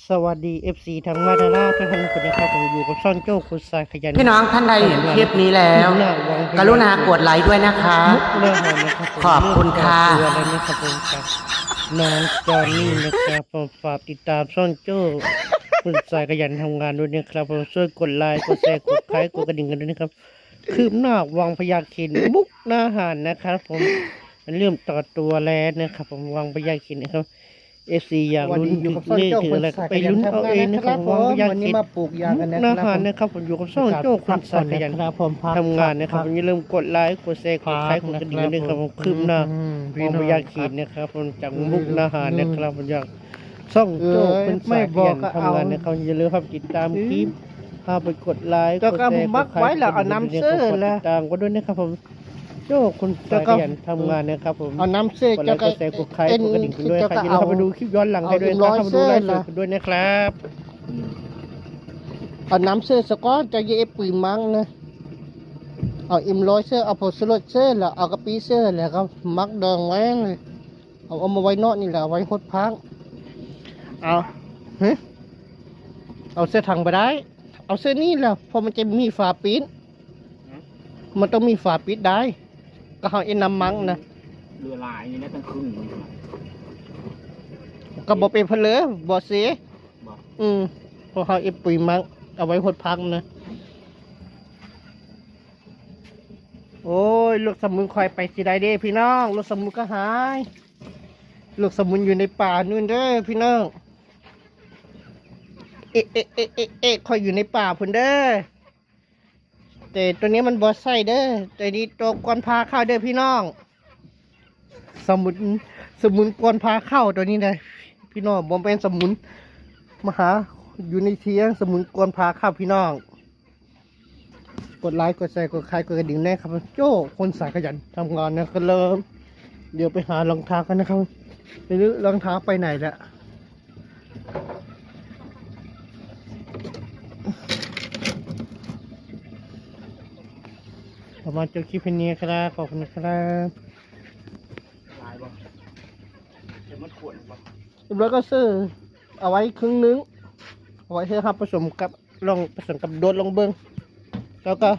ສະຫວັດດີ ເອັຟຊີ ທັງບ້ານທັງລາວ ທຸກຄົນນະຄັບ. ຜົມຢູ່ກັບຊ່ອງໂຈ້ຄົນສາຍຂະຫຍັນ. ພີ່ນ້ອງທ່ານໃດເຫັນຄລິບນີ້ແລ້ວ ກະລຸນາກົດໄລດ້ວຍນະຄະ. ມຸກດາຫານນະຄັບ ຂອບຄຸນຄ່ະ. ເລີ່ມເປີດຕົວແລ້ວນະຄັບຜົມ ກັບນ້ອງຈອນນີ້ນະຄັບຜົມ. ຝາກຕິດຕາມຊ່ອງໂຈ້ຄົນສາຍຂະຫຍັນທຳງານດ້ວຍນະຄັບຜົມ. ຊ່ວຍກົດໄລ ກົດແຊ ກົດໄຄ ກົດກະດິ່ງກັນດ້ວຍນະຄັບ. ຄືບໜ້າວັງພະຍາເຂັນ ມຸກດາຫານນະຄັບຜົມ. ເລີ່ມເປີດຕົວແລ້ວນະຄັບຜົມ ວັງພະຍາເຂັນນະຄັບ. ເອັຟຊີ ຢາກລຸ້ນຖືກເລກຖືກອະໄລ ກະໄປລຸ້ນເອົາເອງນະຄັບ. ວັງພະຍາເຂັນ ມຸກດາຫານນະຄັບຜົມ. ຢູ່ກັບຊ່ອງໂຈ້ຄົນສາຍຂະຫຍັນທຳງານນະຄັບ. ຢ່າລືມກົດໄລ ກົດແຊ ກົດໄຄ ກົດກະດິ່ງນະຄັບ. ຄືບໜ້າວັງພະຍາເຂັນນະຄັບຜົມ ຈາກມຸກດາຫານນະຄັບ. ຢາກຊ່ອງໂຈ້ຄົນສາຍຂະຫຍັນທຳງານນະຄັບ. ຢ່າລືມຕິດຕາມຄລິບ ພາໄປກົດໄລ ກົດແຊ ກົດໄຄ ກົດກະດິ່ງ ກົດຕິດຕາມກັນດ້ວຍນະຄັບຜົມ. ໂຈ້ຄົນຂະຫຍັນທຳງານນະຄັບຜົມ. ເອົານ້ຳເຊີ ກົດໄລ ກົດແຊ ກົດໄຄ ກົດກະດິ່ງກັນດ້ວຍ. ເຂົ້າໄປດູຄລິບຍ້ອນຫຼັງໃຫ້ດ້ວຍນະຄັບ. ເຂົ້າໄປດູໄລຟ໌ສົດກັນດ້ວຍນະຄັບ. ເອົານ້ຳເຊີສະກ່ອນ ເຈົ້າຢ່າເຮັດປຸຍໝັກນະ. ເອົາເອັມຮ້ອຍເຊີ ເອົາຜົງຊູລົດເຊີ ແລ້ວເອົາກະປິເຊີ ແລ້ວກໍໝັກດອງໄວ້. ເອົາ ເອົາມາໄວ້ນອກນີ້ແຫຼະ ເອົາໄວ້ຫົດຜັກ. ເອົາ ເອີ ເອົາເຊີຖັງບໍ່ໄດ້ ເອົາເຊີນີ້ແຫຼະ ເພາະມັນຈະມີຝາປິດ. ມັນຕ້ອງມີຝາປິດໄດ້ ກໍເຮົາເຮັດນ້ຳມັກນະ. ເຫຼືອຫຼາຍນີ້ນະ ຕັ້ງຄຶ່ງ ກໍບໍ່ເປັນເພີເລີ ບໍ່ເສ. ອືມ ເພາະເຮົາເຮັດປຸຍໝັກ ເອົາໄວ້ຫົດຜັກນະ. ໂອ້ຍ ລົດສະໝຸນຂ້ອຍໄປຊິໄດ້ເດ້ພີ່ນ້ອງ ລົດສະໝຸນກໍຫາຍ. ລົດສະໝຸນຢູ່ໃນປ່ານູ້ນເດີພີ່ນ້ອງ. ເອະ ເອະ ເອະ ເອະ ເອະ ຂ້ອຍຢູ່ໃນປ່າພຸ້ນເດີ. ແຕ່ໂຕນີ້ມັນບໍ່ໃຊ້ເດີ ໂຕນີ້ໂຕກວນພາເຂົ້າເດີພີ່ນ້ອງ. ສະໝຸນ ສະໝຸນກວນພາເຂົ້າໂຕນີ້ນະພີ່ນ້ອງ ບໍ່ແມ່ນສະໝຸນມາຫາຢູ່ໃນທຽງ ສະໝຸນກວນພາເຂົ້າພີ່ນ້ອງ. ກົດໄລ ກົດແຊ ກົດໄຄ ກົດກະດິ່ງແດ່ຄັບ. ໂຈ້ຄົນສາຍຂະຫຍັນທຳງານນະຄັບ. ເລີ່ມ ດຽວໄປຫາລອງເທົ້າກັນນະຄັບ. ໄປເບິ່ງລອງເທົ້າໄປໃນລະ. ປະມານຈົບຄລິບແຄ່ນີ້ຄັບ ຂອບຄຸນຄັບ. ຫຼາຍບໍ່? ຈະໝົດຂວດບໍ່? ເອີ ແລ້ວກໍຊື້ເອົາໄວ້ເຄິ່ງໜຶ່ງ ເອົາໄວ້ໃຫ້ເຮົາປະສົມກັບ ລອງປະສົມກັບໂດດລອງເບິ່ງ ແລ້ວກໍ